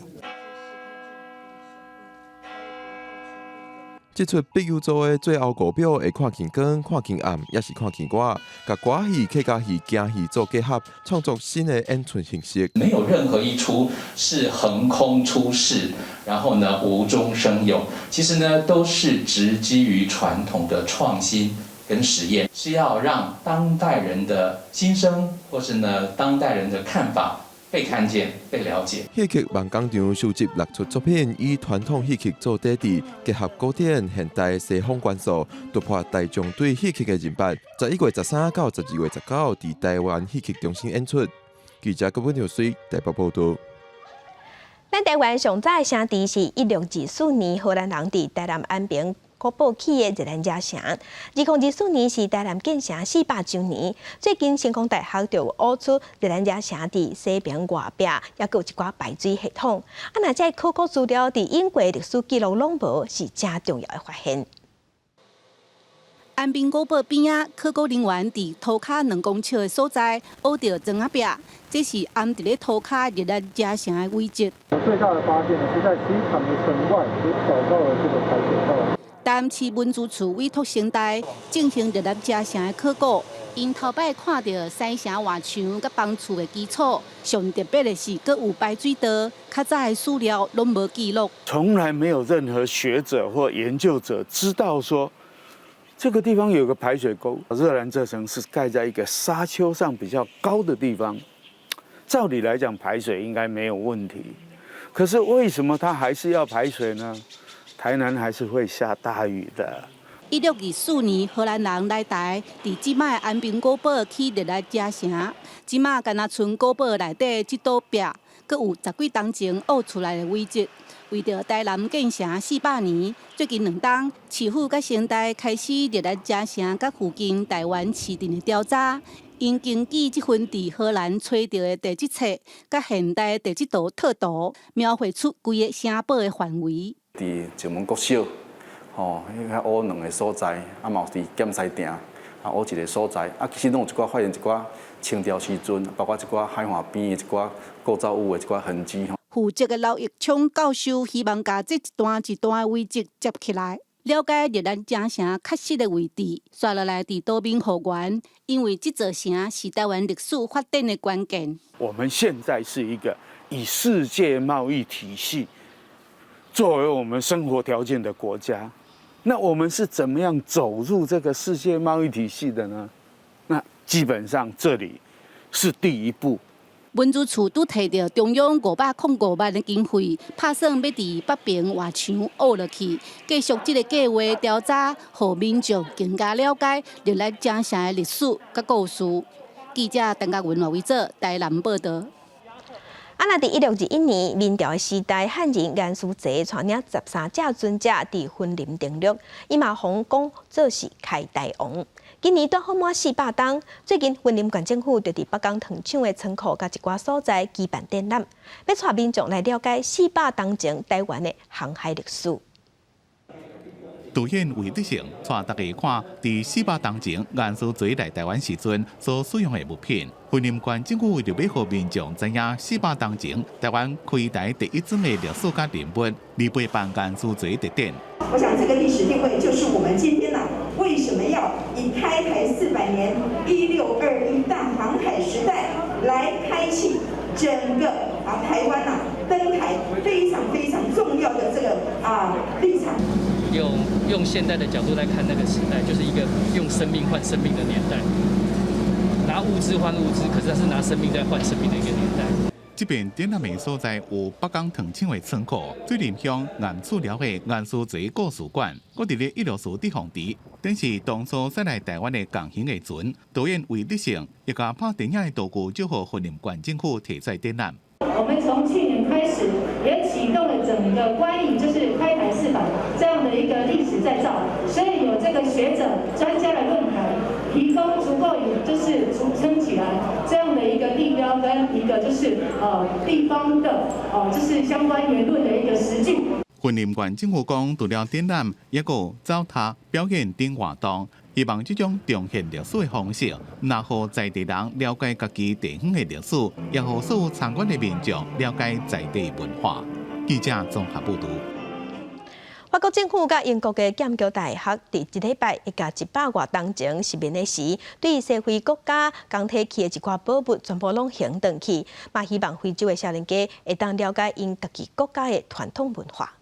這齣碧幼組的最後五秒會看見光、看見暗，抑是看見我，共歌戲、客家戲、京戲做結合，創作新的演出形式。沒有任何一齣是橫空出世，然後呢無中生有，其實呢都是植基於傳統的創新跟實驗，是要讓當代人的心聲，或是呢當代人的看法被看見、被了解。戲曲夢工場收集六齣作品，以傳統戲曲做底底，結合古典、現代、西方元素，突破大眾對戲曲的認識。11月13到12月19，佇台灣戲曲中心演出。記者郭文水台北報道。咱台灣上早的城鎮是1624年荷蘭人佇台南安平古堡起的熱蘭遮城。2024年是台南建城400週年。最近成功大學就有挖出熱蘭遮城佇西爿外壁，猶閣有一寡排水系統。啊，若這考古資料佇英國歷史記錄攏無，是誠重要的發現。安平古堡邊仔，考古人員佇塗跤2公尺的所在挖著磚仔壁，這是掩佇咧塗跤熱蘭遮城的遺跡。最大的發現呢，是在機場的城外就找到了這個排水道。台南市文資處委託成大進行熱蘭遮城的考古，𪜶頭擺看著西城外牆佮房厝的基礎，上特別的是，閣有排水道，較早的史料攏無記錄。從來沒有任何學者或研究者知道說，這個地方有個排水溝。熱蘭遮城是蓋在一個沙丘上比較高的地方，照理來講排水應該沒有問題，可是為什麼它還是要排水呢？台南還是會下大雨的。1624年，荷蘭人來台，佇這擺安平古堡起熱蘭遮城。這馬干焦賰古堡內底這堵壁，閣有十幾冬前挖出來的遺跡。為著台南建城400年，最近兩冬，市府佮成大開始熱蘭遮城佮附近台灣市鎮的調查。𪜶根據這份佇荷蘭揣著的地質冊，佮現代地質圖套圖，描繪出規个城堡的範圍。佇石門國小，吼，彼遐挖兩个所在，啊嘛有佇劍獅埕，啊挖一个所在，啊其實攏有一寡發現一寡清朝時陣，包括一寡海岸邊的一寡古早有的一寡痕跡吼。負責的劉玉聰教授希望共這一段一段的遺跡接起來，了解熱蘭遮城確實的位置。紲落來佇島民復原，因為這座城是台灣歷史發展的關鍵。我們現在是一個以世界貿易體系作為我們生活條件的國家，那我們是怎麼樣走入這個世界貿易體系的呢？那基本上這裡是第一步。文資處拄提著中央505萬的經費，拍算欲佇北爿外牆挖落去，繼續這个計畫調查，予民眾更加了解熱蘭遮城的歷史佮故事。記者陳嘉文、賴維哲台南報導。啊！若佇1621年，明朝的時代，漢人顏書濟帶領13隻船隻佇雲林登陸，伊嘛予講做是開台王。今年拄好滿400冬，最近雲林縣政府就佇北港糖廠的倉庫佮一寡所在舉辦展覽，欲帶民眾來了解400冬前台灣的航海歷史。導演魏德聖帶大家看，佇400冬前顏書濟來台灣時陣所使用的物品。雲林縣政府為著欲予民眾知影400冬前台灣開台第一尊的歷史佮人物，而陪伴顏書濟特展。我想這個歷史定位就是我們今天呢，為什麼要以開台400年1621大航海時代來開啟整個啊台灣啊登台非常非常重要的這個啊立場。用現代的角度來看那個時代，就是一個用生命換生命的年代，拿物資換物資，可是它是拿生命在換生命的一個年代。這邊展覽的所在有北港糖廠的倉庫、水林鄉岩厝寮的顏書濟故事館，閣佇咧164德鳳池，展示當初駛來台灣的共型的船。導演魏德聖也共拍電影的道具借予雲林縣政府提出展覽。我們從去年開始也啟動了整個關於就是開台四百這樣的一個歷史再造，所以有這個學者專家的論壇，提供足夠就是撐起來這樣的一個地標跟一個就是地方的就是相關言論的一個實據。雲林縣政府講，除了展覽，抑閣有走讀表演等活動，希望這種重現歷史的方式，若予在地人了解家己地方的歷史，也予所有參觀的民眾了解在地文化。記者綜合報導。法國政府佮英國的劍橋大學佇這禮拜會共100外冬前殖民的時，對西非國家共提去的一寡寶物，全部攏還轉去，嘛希望非洲的少年家會當了解𪜶家己國家的傳統文化。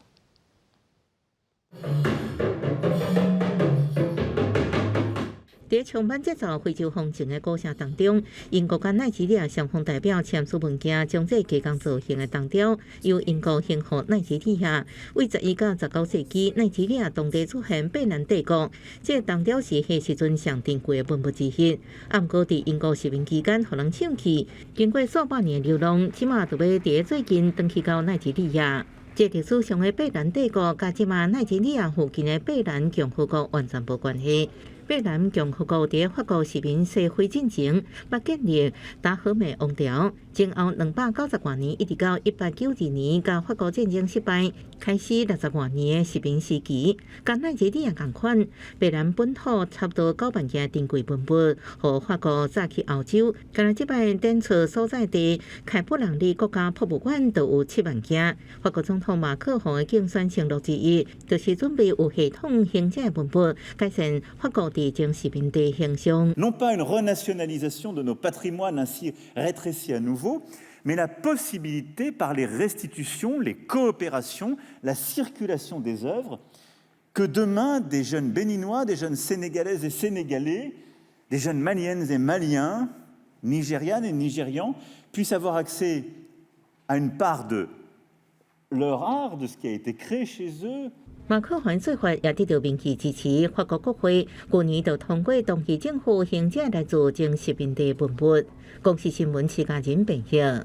佇充滿節奏非洲風情的古城當中，英國佮奈及利亞雙方代表簽署文件，將這加工造型的銅雕由英國還予奈及利亞。為11到19世紀，奈及利亞當地出現貝南帝國，這個銅雕是彼時陣上珍貴的文物之一。啊，毋過佇英國殖民期間，予人搶去，經過數百年流浪，這馬就欲佇最近轉去到奈及利亞。這歷史上的貝南帝國，佮這馬奈及利亞附近的貝南共和國完全無關係。貝南共和國佇法國殖民西非進前，捌建立達荷美王朝。前後290外年，一直到1892年，佮法國戰爭失敗，開始60外年的殖民時期，佮奈及利亞仝款，白蘭本土差不多9萬件珍貴文物，予法國載去歐洲。敢若這擺展出所在地凱布朗利國家博物館就有7萬件。法國總統馬克宏的競選承諾之一，就是準備有系統興這文物，改善法國佇前殖民地形象。 Non pas une renationalisation de nos patrimoines ainsi rétrécis à nouveau, mais la possibilité par les restitutions, les coopérations, la circulation des œuvres, que demain des jeunes Béninois, des jeunes Sénégalaises et Sénégalais, des jeunes Maliennes et Maliens, Nigérianes et Nigérians puissent avoir accès à une part de leur art, de ce qui a été créé chez eux. 馬克宏做法也得到民意支持，法國國會去年就通過同意政府興這來自前殖民地文物。公視新聞徐家仁編譯。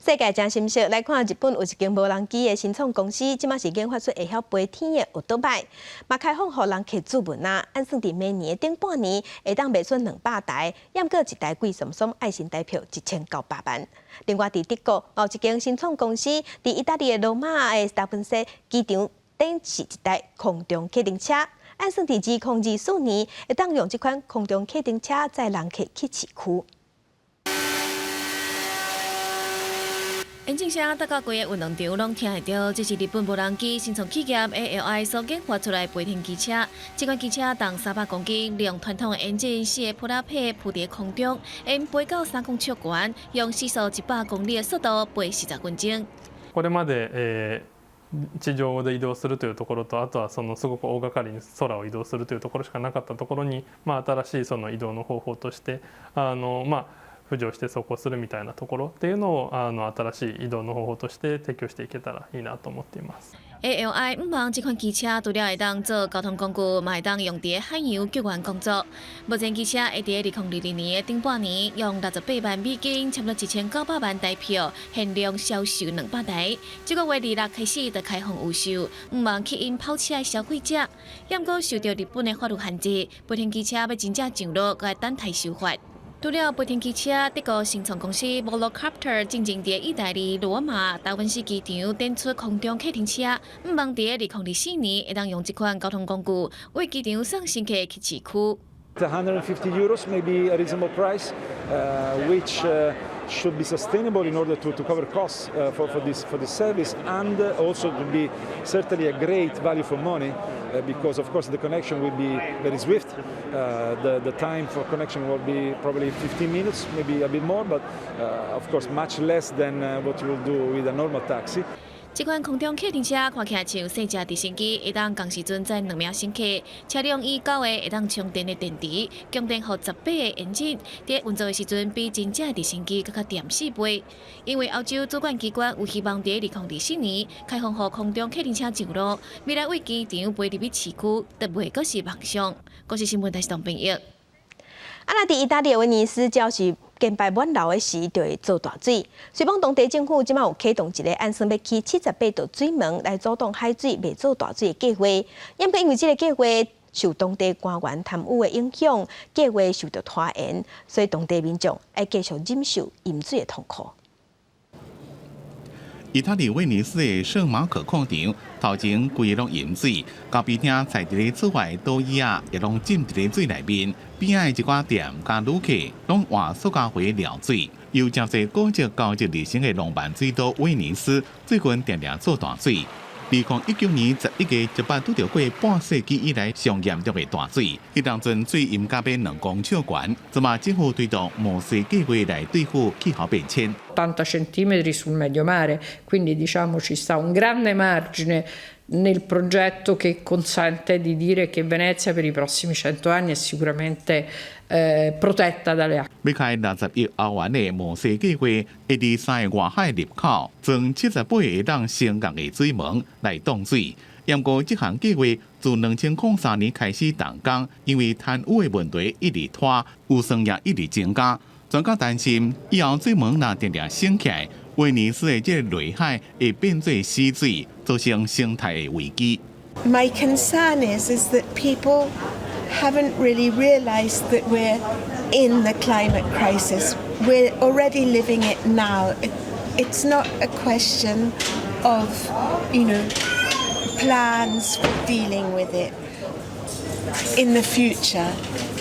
世界真心息來看，日本有一間無人機的新創公司，這馬是研發出會曉飛天的歐多擺，嘛開放予人客注文啊，按算佇明年的頂半年會當賣出200台，毋過一台貴桑桑愛新台票1900萬。另外，佇德國有一間新創公司，佇意大利的羅馬的達文西機場展示一台空中客運車，按算佇2024年會當用這款空中客運車載人客去市區。引擎聲，逐到規个運動場攏聽會著。這是日本無人機新創企業 ALI 所研發出來的飛行機車。這款機車重300公斤，利用傳統的引擎四个普拉皮浮佇空中，會飛到3公尺懸，用時速100公里的速度飛40分鐘。これまで地上で移動するというところと、あとはそのすごく大掛かりに空を移動するというところしかなかったところに、まあ、新しいその移動の方法としてまあ浮上して走行するみたいなところっていうのを新しい移動の方法として提供していけたらいいなと思っています。 ALI 向望這款機車除了會當做交通工具，嘛會當用佇海洋救援工作。目前機車會佇2022年的頂半年，用68萬美金，差不多1900萬台票，限量銷售200台。這個月26開始就開放預售，向望吸引跑車的消費者。毋過受著日本的法律限制，飛行機車欲真正上路，閣愛等待修法。除了飛行機車，德國新創公司 Volocopter 進前佇意大利羅馬達文西機場展出空中客運車，向望佇2024年會當用這款交通工具為機場送乘客去市區。 €150 may be a reasonable price, which should be sustainable in order to cover costs for this service and also to be certainly a great value for money because, of course, the connection will be very swift. The time for connection will be probably 15 minutes, maybe a bit more, but of course much less than what you will do with a normal taxi. 這款空中客運車看起來像細隻直升機，會當仝時陣載兩名乘客。車輛以九個會當充電的電池，供電予18個引擎，佇運作的時陣比真正的直升機閣較恬4倍。因為歐洲主管機關有希望佇2024年開放予空中客運車上路，未來為機場飛入去市區，都袂閣是夢想。公視新聞台是董編譯。啊，若佇意大利威尼斯，只要是近排滿流的時，就會做大水。雖講當地政府這馬有啟動一个按算欲起78道水門來阻擋海水袂做大水的計劃，毋過因為這个計劃受當地官員貪污的影響，計劃受著拖延，所以當地民眾愛繼續忍受淹水的痛苦。意大利威尼斯的聖馬可廣場頭前規个攏淹水，咖啡廳坐佇咧厝外桌椅仔也攏浸佇咧水內面，邊仔的一寡店佮旅客攏換塑膠杯撩水。由誠濟古蹟交織而成的浪漫水都威尼斯，最近定定做大水。2019年11月，這擺拄著過半世紀以來上嚴重的大水，彼當陣水淹甲欲2公尺懸，這馬政府推動摩西計劃來對付氣候變遷。 80 centimetri sul medio mare, quindi diciamo ci sta un grande margine nel progetto che consente di dire che Venezia per i prossimi 100 anni è sicuramente protetta dalle acque. 欲開60億歐元的摩西計劃，會佇三个外海入口，裝78個會當升降的水門來擋水。毋過這項計劃自2003年開始動工，因為貪污的問題一直拖，預算也一直增加。專家擔心，以後水門若定定升起來，威尼斯的這個內海會變做死水，造成生態的危機。 My concern is that people haven't really realized that we're in the climate crisis. We're already living it now. It's not a question of plans for dealing with it in the future.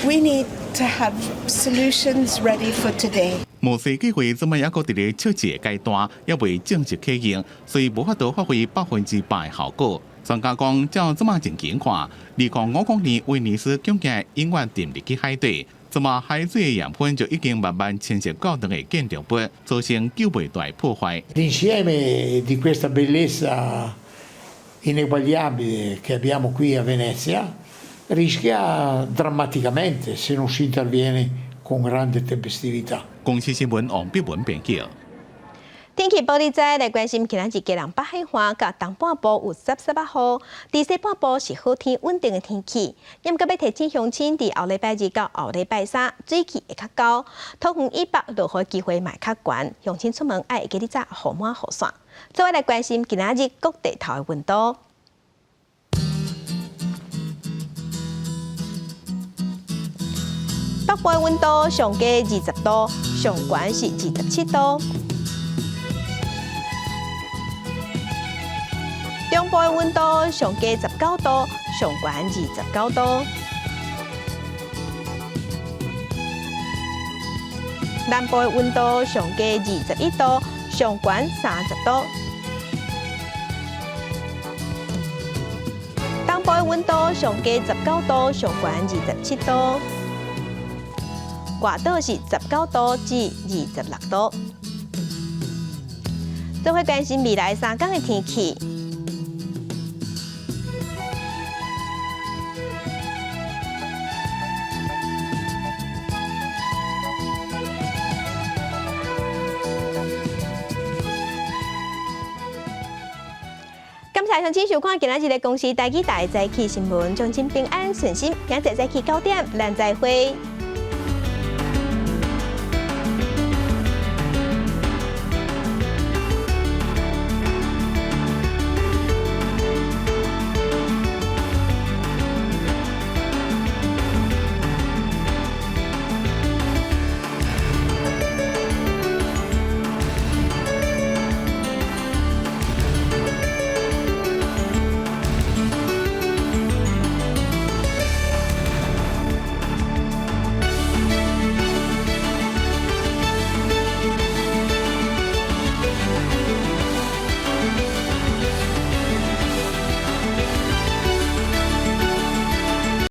We need to have solutions ready for today. 模擬計劃這擺猶閣佇咧測試的階段，猶未正式啟用，所以無法度發揮100%的效果。專家講，照這擺情形看，2050年威尼斯恐驚永遠沉入去海底，這擺海水的鹽分就已經慢慢侵蝕到兩个建築物，造成救袂大破壞。 L'insieme di questa bellezza ineguagliabile che abbiamo qui a Venezia rischia drammaticamente se non si interviene con grande tempestività. 公視新聞王碧文編輯。天氣報你知，來關心今仔日基隆北海岸佮東半部有濕濕仔雨，佇西半部是好天穩定的天氣。毋過欲提醒鄉親，佇後禮拜二到後禮拜三水氣會較高，桃園以北落雨機會嘛會較懸，鄉親出門愛會記得帶雨帽雨傘。再來關心今仔日各地頭的溫度。北部的溫度上低20度，上懸是27度。中部的溫度上低19度，上懸29度。南部的溫度上低21度，上懸30度。東部的溫度上低19度，上懸27度。外島是19度至26度。做伙關心未來3天的天氣。感謝鄉親收看今仔日的公視台語台早起新聞，祝恁平安順心。明仔載早起9點，咱再會。